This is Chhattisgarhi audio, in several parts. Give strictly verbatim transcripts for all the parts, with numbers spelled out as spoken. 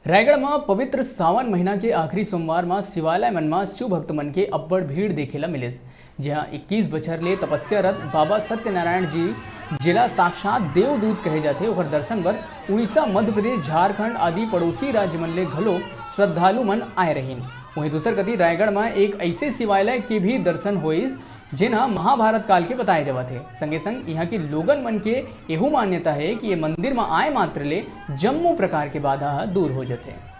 रायगढ़ म पवित्र सावन महीना के आखिरी सोमवार म शिवालय मन म शिव भक्त मन के अब्बड़ भीड़ देखे ल मिलिस, जिहां इक्कीस बछर ले तपस्यारत बाबा सत्यनारायण जी, जेला साक्षात देवदूत कहे जाथे, ओकर दर्शन बर उड़ीसा, मध्य प्रदेश, झारखंड आदि पड़ोसी राज्य मन ले घलो श्रद्धालु मन आए रहिन। वहीं दूसर कति रायगढ़ म एक अइसे शिवालय के भी दर्शन होइस, जेन ह महाभारत काल के बताए जावत हे। संगे संग इहां के लोगन मन के एहू मान्यता हे कि ये मंदिर म आए मात्र ले जम्मो प्रकार के बाधा ह दूर हो जथे।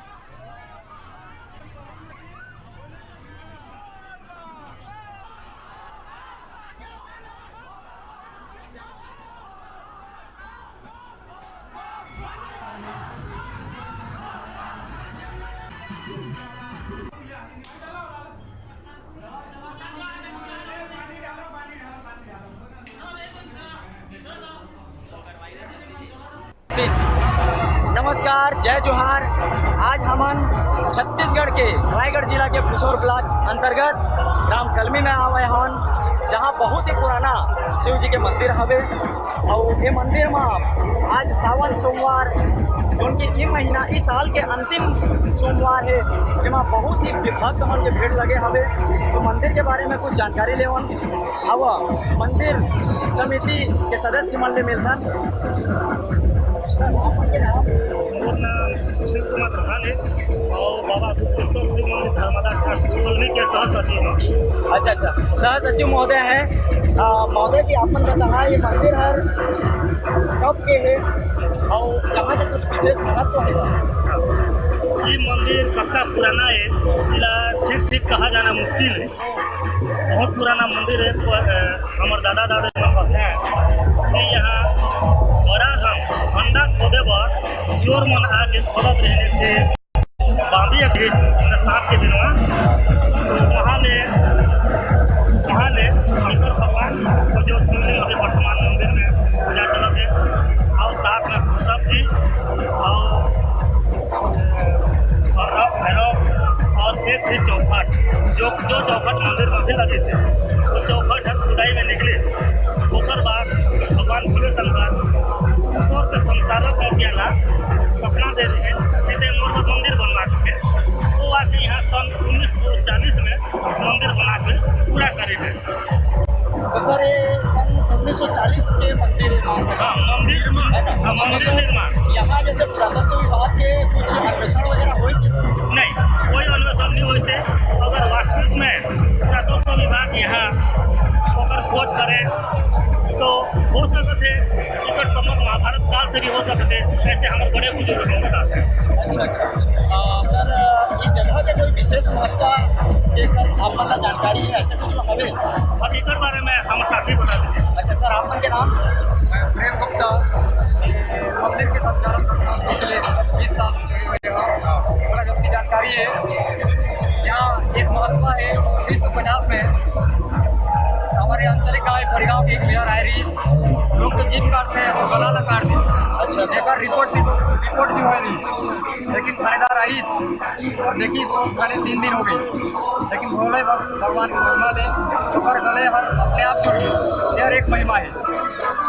नमस्कार, जय जोहार। आज हमन छत्तीसगढ़ के रायगढ़ जिला के पुसौर ब्लॉक अंतर्गत ग्राम कलमी में आए हन, जहां बहुत ही पुराना शिव जी के मंदिर हवे। अउ ये मंदिर म आज सावन सोमवार, जोन कि ई महीना, ई साल के अंतिम सोमवार हे, एमा बहुत ही भक्त मन के भीड़ लगे हवे। तो मंदिर के बारे में कुछ जानकारी लेवन। अब मंदिर समिति के सदस्य मन ले मिलथन। मोर नाम सुशील कुमार प्रधान हे अउ बाबा गुप्तेश्वर शिव मंदिर धर्मदा ट्रस्ट कॉलोनी के सह सचिव हूँ। अच्छा, अच्छा, सह सचिव महोदय हैं। अ, महोदय जी, आप मन बताहा, ये मंदिर हर कब के हे अउ यहाँ के कुछ विशेष महत्व हे का? ये मंदिर कतका पुराना हे, एला ठीक ठीक कहा जाना मुश्किल हे। बहुत पुराना मंदिर हे। प-, अ, हमर दादा दादी मन बताए कि यहाँ बड़ा झन खंडा खोदे बर चोर मन आके खोदत रहिन हे। बांदी अखिस न सांप के बिनवा, तो वहाँ ले, वहाँ ले शंकर भगवान को जो शिवलिंग अभी वर्तमान मंदिर में पूजा चलत हे, और साथ में वृषभ जी और भैरव, भैरव और एक ही चौखट, जो, जो चौखट मंदिर में भी लगे से, वो चौखट हर खुदाई में निकले। ओकर बाद भगवान भोले शंकर उस ओर के संसारों को ज्ञाना सपना दे रहे हैं, सीधे मोर मंदिर बनवा के, वो आके यहाँ सन उन्नीस सौ चालीस में मंदिर बना के पूरा करे हैं। तो सर, ये सन उन्नीस सौ चालीस के मंदिर है, मान सकते हैं। हाँ, मंदिर निर्माण। है ना? हाँ, मंदिर निर्माण। यहाँ जैसे पुरातत्व विभाग के कुछ अन्वेषण वगैरह होइस? नहीं, कोई अन्वेषण नहीं होइस। अगर वास्तविक में पुरातत्व विभाग यहाँ ओकर खोज करे, तो हो सकत हे एकर संबंध महाभारत काल से भी हो सकत हे, ऐसे हमर बड़े बुजुर्ग मन बताते हैं। अच्छा, अच्छा। अ, सर, अ, ये जगह के कोई विशेष महत्ता जेकर आप मन ला जानकारी हे, ऐसे कुछ हवे? अब एकर बारे में हमर साथी बता देंगे। अच्छा सर, आप मन के नाम? मैं प्रेम गुप्ता, ये मंदिर के संचालन करता हूँ पिछले बीस साल से जुड़े हुए हैं। थोड़ा जो की जानकारी है, यहाँ एक महत्व है, उन्नीस सौ पचास में हमारे आंचलिक गांव परिगांव के एक मेयर आए रही, लोग तो जीप काटते हैं, वो गला ला काट दी। अच्छा, अच्छा। जेकर रिपोर्ट भी, रिपोर्ट भी हुए नहीं, लेकिन थानेदार आई और देखी तो खाली तीन दिन हो गई, लेकिन भोले भग-, भगवान की महिमा ले ओकर गले हर अपने आप जुड़ गई। यह एक महिमा है।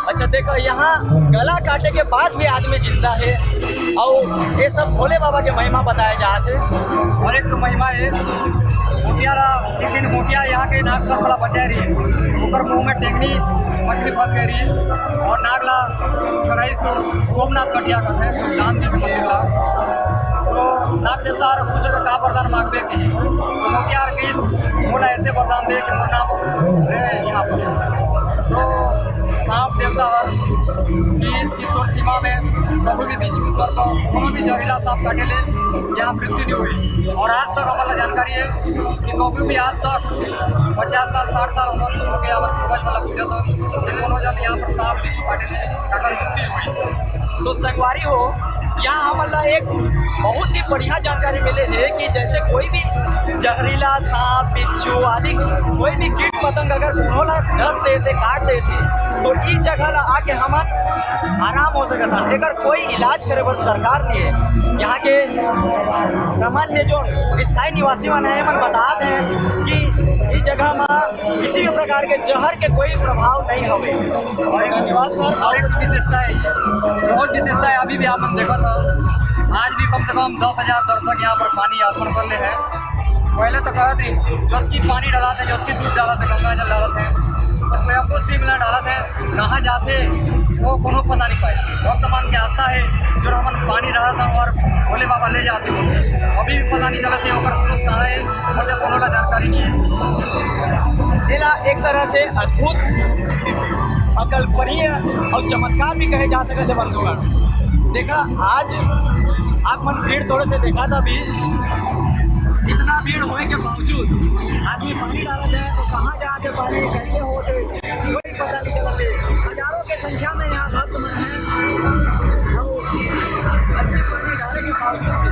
अच्छा, देखो, यहाँ गला काटे के बाद भी आदमी जिंदा है और ये सब भोले बाबा के महिमा बताया जात है। और एक तो महिमा है, गोटिया ला, एक दिन गोटिया यहाँ के नाग सर्प ला बचाए रही, ओकर मुंह में टेंगनी मछली फंस गई रही और नाग ला छड़ाई तो सोमनाथ गटिया का थे, जो दान दिस मंदिर ला। तो नाग देवता और पूछे का का वरदान मांगबे की, तो गोटिया और कही, "मोला ऐसे वरदान दे कि मोर नाम रहे यहाँ पर।" तो सांप देवता और कि, कि तोर सीमा में कभी भी बिच्छू, सर्प, कोनो भी जहरीला सांप काटे ले, यहाँ मृत्यु नहीं हुई। और आज तक हमारा जानकारी है कि कभी भी आज तक पचास साल, साठ साल हो, हो गया, हमारे पूर्वज वाला पूजा था, तो कोनो जन यहाँ पर सांप बिच्छू काटे ले, अगर मृत्यु हुई। तो संगवारी हो, यहाँ हमन ला एक बहुत ही बढ़िया जानकारी मिले है कि जैसे कोई भी जहरीला सांप, बिच्छू आदि कोई भी कीट पतंग अगर कोनो ला डस देथे, काट देथे, तो ई जगह ला आके हमन आराम हो सकत हन। एकर कोई इलाज करे बर दरकार नहीं है। यहाँ के सामान्य जो स्थायी निवासी मन है, मन बतात हैं कि ई जगह में किसी भी प्रकार के जहर के कोई प्रभाव नहीं हवे। और एक धन्यवाद सर। और एक विशेषता है, बहुत विशेषता है, अभी भी आप मन देखत हो, आज भी कम से कम दस हजार दर्शक यहाँ पर पानी अर्पण कर ले हैं। पहले तो कहत रही, जोतकी पानी डालत है, जोतकी दूध डालत है, गंगा जल डालत है, तो स्वयंभू शिव ला डालत है। कहाँ जाते, वो कोनो पता नहीं पाए। भक्त मन के आस्था है, जो हमन पानी डालत है और भोले बाबा ले जाते हो। अभी भी पता नहीं चलत है ओकर स्रोत कहाँ है, ओकर कोनो ला जानकारी नहीं है। एला एक तरह से अद्भुत, अकल्पनीय और चमत्कार भी कहे जा सकत है बंधुगण। देखा, आज आप मन भीड़ थोड़े से देखा था भी, इतना भीड़ होए के बावजूद आदमी पानी डालत है, तो कहाँ जाके पानी कैसे होते, कोई पता नहीं चलत है। हजारों के संख्या में यहाँ भक्त मन हैं और आदमी पानी डाले के बावजूद भी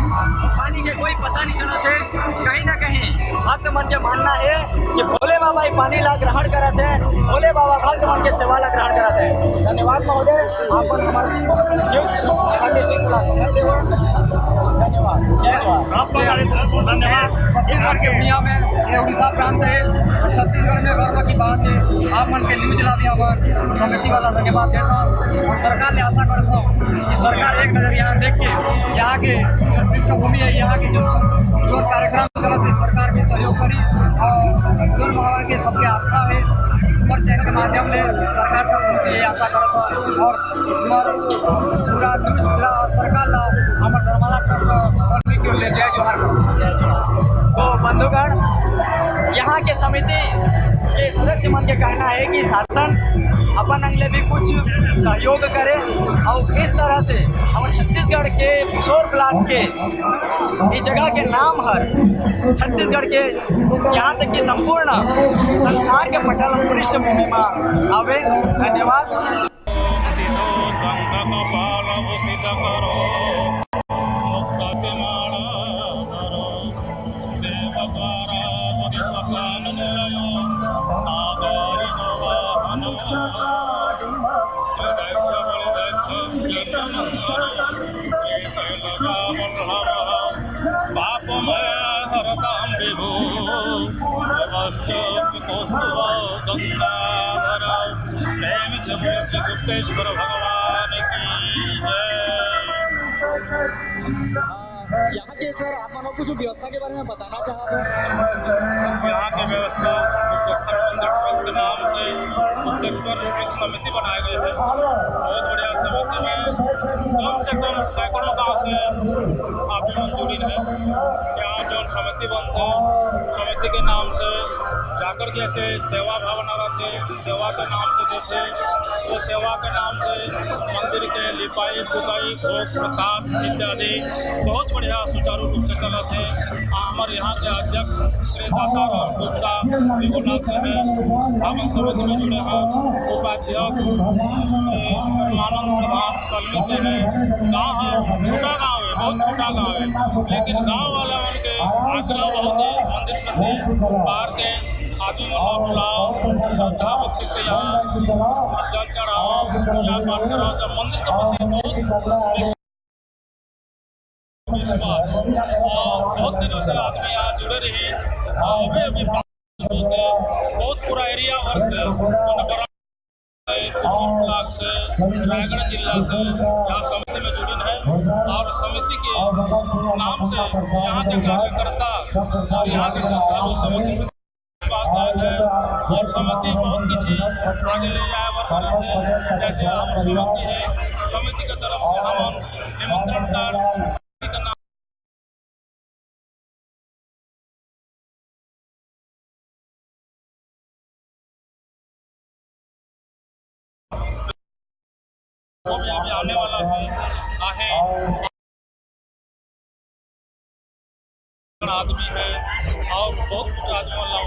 पानी के कोई पता नहीं चलत है। कहीं ना कहीं भक्त मन के मानना है कि भोले बाबा ही पानी ला ग्रहण करत है, भोले बाबा भक्त मन के सेवा ला ग्रहण करत है। धन्यवाद महोदय, आप मन हमर न्यूज थर्टी सिक्स ला समय देवो। धन्यवाद, जय जोहार। आप लोग का भी बहुत बहुत धन्यवाद। छत्तीसगढ़ के भुइयां में, ये उड़ीसा प्रांत है, और छत्तीसगढ़ में गर्व की बात है। आप मन के न्यूज ला भी हमर समिति वाला धन्यवाद देता हूँ, और सरकार ले आशा करता हूँ कि सरकार एक नजर यहाँ देख के यहाँ के जो पृष्ठभूमि है, यहाँ के जो जो कार्यक्रम चलत है, सरकार भी सहयोग करी और जोन भावा के सबके आस्था है, पर चैनल के माध्यम ले सरकार तक पहुँचे, ये आशा करत हूँ। और हमर पूरा न्यूज ला, सरकार ला, हमर धर्माला ट्रस्ट पब्लिक के लिए जय जोहार करत हूँ। तो बंधुगण, यहाँ के समिति के सदस्य मन के कहना है कि शासन अपन अंग ले भी कुछ सहयोग करे और इस तरह से हमर छत्तीसगढ़ के पुसौर ब्लॉक के ये जगह के नाम हर छत्तीसगढ़ के, यहाँ तक कि संपूर्ण संसार के पटल पृष्ठभूमि में आवे। धन्यवाद। श्रीशैलजावल्लभः पापमयहरतां विभो। शिवश्च सुतोऽस्तु वः गंगाधर। प्रेम से बोले श्री गुप्तेश्वर भगवान की जय। यहाँ के सर, आप मानो कुछ व्यवस्था के बारे में बताना चाहते हैं? यहाँ की व्यवस्था गुप्तेश्वर मंदिर ट्रस्ट के नाम से गुप्तेश्वर एक समिति बनाई गई है। बहुत बढ़िया समिति में कम से कम सैकड़ों गांव से आदमी मन जुड़िन है। यहाँ जो समिति बनथे, समिति के नाम से जाकर जैसे सेवा भावना रखते, सेवा के नाम से देते, वो सेवा के नाम से मंदिर के लिपाई पुताई, भोग प्रसाद इत्यादि बहुत बढ़िया सुचारू रूप से चलत है। आ, हमर यहाँ के अध्यक्ष श्री दाता राम गुप्ता रिगोला से है, हम समिति में जुड़े हैं। उपाध्यक्ष श्री ब्रह्मानंद प्रधान कलमी से है। गाँव है, छोटा गाँव है, बहुत छोटा गाँव है, लेकिन गाँव वाले उनके आग्रह बहुत है मंदिर प्रति, बाहर के आदमी मन ला बुलाओ, श्रद्धा भक्ति से यहाँ जल चढ़ाओ, पूजा पाठ कराओ, तो मंदिर के प्रति बहुत विश-, विश्वास। और बहुत दिनों से आदमी यहाँ जुड़े रहे, और अभी अभी बात होते, बहुत पूरा एरिया वर्ष है, उन्हें बड़ा कुसुम ब्लॉक से, रायगढ़ जिला से यहाँ समिति में जुड़िन है, और समिति के नाम से यहाँ के कार्यकर्ता और यहाँ के श्रद्धालु समिति में विश्वास है और समिति बहुत कुछ आगे ले जाए बर करत है। जैसे हम समिति है, समिति के तरफ से हम निमंत्रण कार्ड वो भी अभी आने वाला है, आहे। आदमी है और बहुत कुछ आदमी वाला